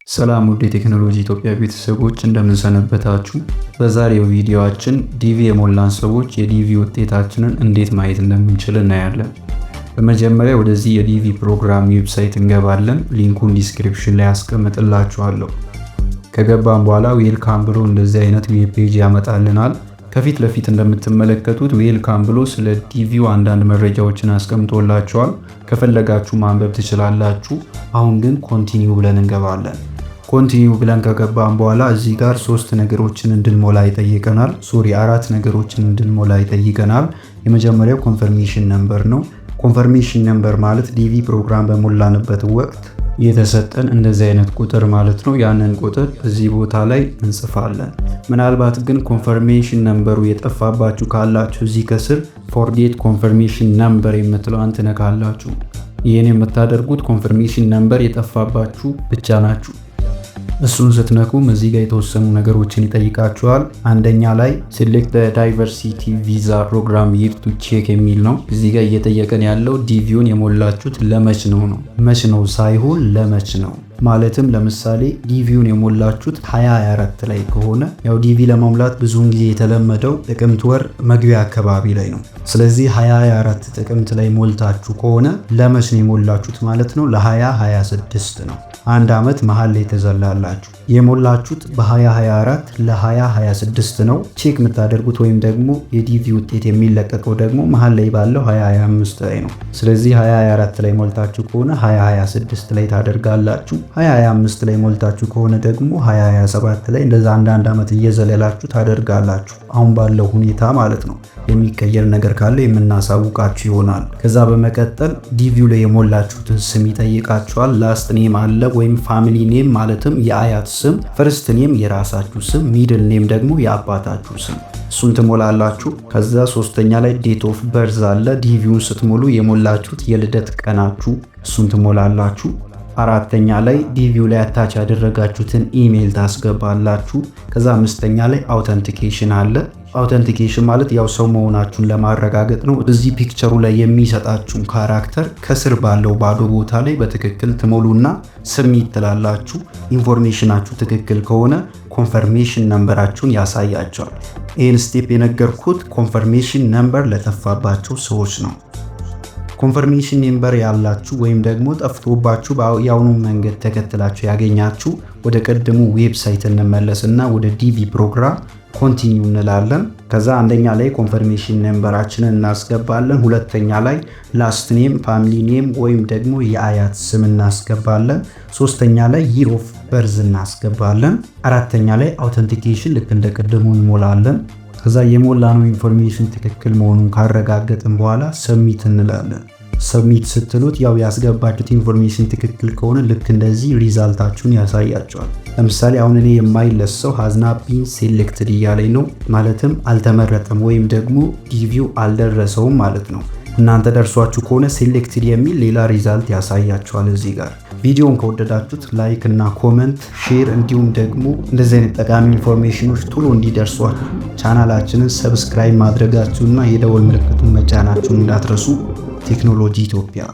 ሰላም ውድ የቴክኖሎጂ ኢትዮጵያ ቤተሰቦች፣ እንደምን ሰነበታችሁ? በዛሬው ቪዲዮአችን ዲቪ የሞላን ሰዎች የዲቪ ውጤታችንን እንዴት ማየት እንደምንችል እናያለን። በመጀመሪያ ወደዚህ የዲቪ ፕሮግራም website እንገባለን። Link ኡን description ላይ አስቀምጥላችኋለሁ። ከገባን በኋላ welcome ብሎ እንደዚህ አይነት web page ያመጣልናል። ከፊት ለፊት እንደምትመለከቱት welcome ብሎ ስለ ዲቪው አንዳንድ መረጃዎችን አስቀምጦላችኋል። ከፈለጋችሁ ማንበብ ትችላላችሁ። አሁን ግን continue ብለን እንገባለን። Continue ብለን ከገባን በኋላ እዚህ ጋር ሶስት ነገሮችን እንድንሞላ ይጠይቀናል። Sorry፣ አራት ነገሮችን እንድንሞላ ይጠይቀናል። የመጀመሪያው confirmation number ነው። Confirmation number ማለት ዲቪ ፕሮግራም በሞላንበት ወቅት የተሰጠን እንደዚህ አይነት ቁጥር ማለት ነው። ያንን ቁጥር እዚህ ቦታ ላይ እንጽፋለን። ምናልባት ግን confirmation number ኡ የጠፋባችሁ ካላችሁ እዚህ ከስር forget confirmation number የምትለዋን ትነካላችሁ። ይህን የምታደርጉት confirmation number የጠፋባችሁ ብቻ ናችሁ። እሱን ስትነኩም እዚህ ጋር የተወሰኑ ነገሮችን ይጠይቃችኋል። አንደኛ ላይ select diversity visa program year to check የሚል ነው። እዚህ ጋር እየጠየቀን ያለው ዲቪውን የሞላችሁት ለመች ነው ነው፣ መች ነው ሳይሆን ለመች ነው። ማለትም ለምሳሌ ዲቪውን የሞላችሁት 2024 ላይ ከሆነ፣ ያው ዲቪ ለመሙላት ብዙውን ጊዜ የተለመደው ጥቅምት ወር መግቢያ አካባቢ ላይ ነው። ስለዚህ 2024 ጥቅምት ላይ ሞልታችሁ ከሆነ ለመች ነው የሞላችሁት ማለት ነው? ለ2026 ነው። አንድ ዓመት መሀል ላይ ተዘላላችሁ። የሞላችሁት በ2024 ለ2026 ነው። Check የምታደርጉት ወይም ደግሞ የዲቪ ውጤት የሚለቀቀው ደግሞ መሀል ላይ ባለው 2025 ላይ ነው። ስለዚህ 2024 ላይ ሞልታችሁ ከሆነ 2026 ላይ ታደርጋላችሁ። 2025 ላይ ሞልታችሁ ከሆነ ደግሞ 2027 ላይ፣ እንደዛ አንዳንድ ዓመት እየዘለላችሁ ታደርጋላችሁ። አሁን ባለው ሁኔታ ማለት ነው። የሚቀየር ነገር ካለ የምናሳውቃችሁ ይሆናል። ከዛ በመቀጠል ዲቪው ላይ የሞላችሁትን ስም ይጠይቃችኋል። Last name አለ ወይም family name፣ ማለትም የአያት ስም፣ first name የራሳችሁ ስም፣ middle name ደግሞ የአባታችሁ ስም፣ እሱን ትሞላላችሁ። ከዛ ሶስተኛ ላይ date of birth አለ። ዲቪውን ስትሞሉ የሞላችሁት የልደት ቀናችሁ፣ እሱን ትሞላላችሁ። አራተኛ ላይ ዲቪው ላይ attach ያደረጋችሁትን ኢሜይል ታስገባላችሁ። ከዛ አምስተኛ ላይ authentication አለ። Authentication ማለት ያው ሰው መሆናችሁን ለማረጋገጥ ነው። እዚህ picture ኡ ላይ የሚሰጣችሁን character ከስር ባለው ባዶ ቦታ ላይ በትክክል ትሞሉና submit ትላላችሁ። Information ኣችሁ ትክክል ከሆነ confirmation number ኣችሁን ያሳያችኋል። ይህን step የነገርኩት confirmation number ለጠፋባቸው ሰዎች ነው። Confirmation number ያላችሁ ወይም ደግሞ ጠፍቶባችሁ የአሁኑ መንገድ ተከትላችሁ ያገኛችሁ፣ ወደ ቅድሙ website እንመለስና ወደ ዲቪ ፕሮግራም continue እንላለን። ከዛ አንደኛ ላይ confirmation number ኣችንን እናስገባለን። ሁለተኛ ላይ last name፣ family name ወይም ደግሞ የአያት ስም እናስገባለን። ሶስተኛ ላይ year of birth እናስገባለን። አራተኛ ላይ authentication ልክ እንደ ቅድሙ እንሞላለን። ከዛ የሞላነው information ትክክል መሆኑን ካረጋገጥን በኋላ submit እንላለን። Submit ስትሉት ያው ያስገባችሁት information ትክክል ከሆነ ልክ እንደዚህ result ኣችሁን ያሳያችኋል። ለምሳሌ አሁን እኔ የማይለሰው has not been selected እያለኝ ነው። ማለትም አልተመረጠም ወይም ደግሞ ዲቪው አልደረሰውም ማለት ነው። እናንተ ደርሷችሁ ከሆነ selected የሚል ሌላ result ያሳያችኋል እዚህ ጋር። ቪዲዮውን ከወደዳችሁት like እና comment፣ share እንዲሁም ደግሞ እንደዚህ አይነት ጠቃሚ information ኖች ቶሎ እንዲደርሷችሁ ቻናላችንን subscribe ማድረጋችሁና የደወል ምልክቱን መጫናችሁን እንዳትረሱ። ቴክኖሎጂ ኢትዮጵያ።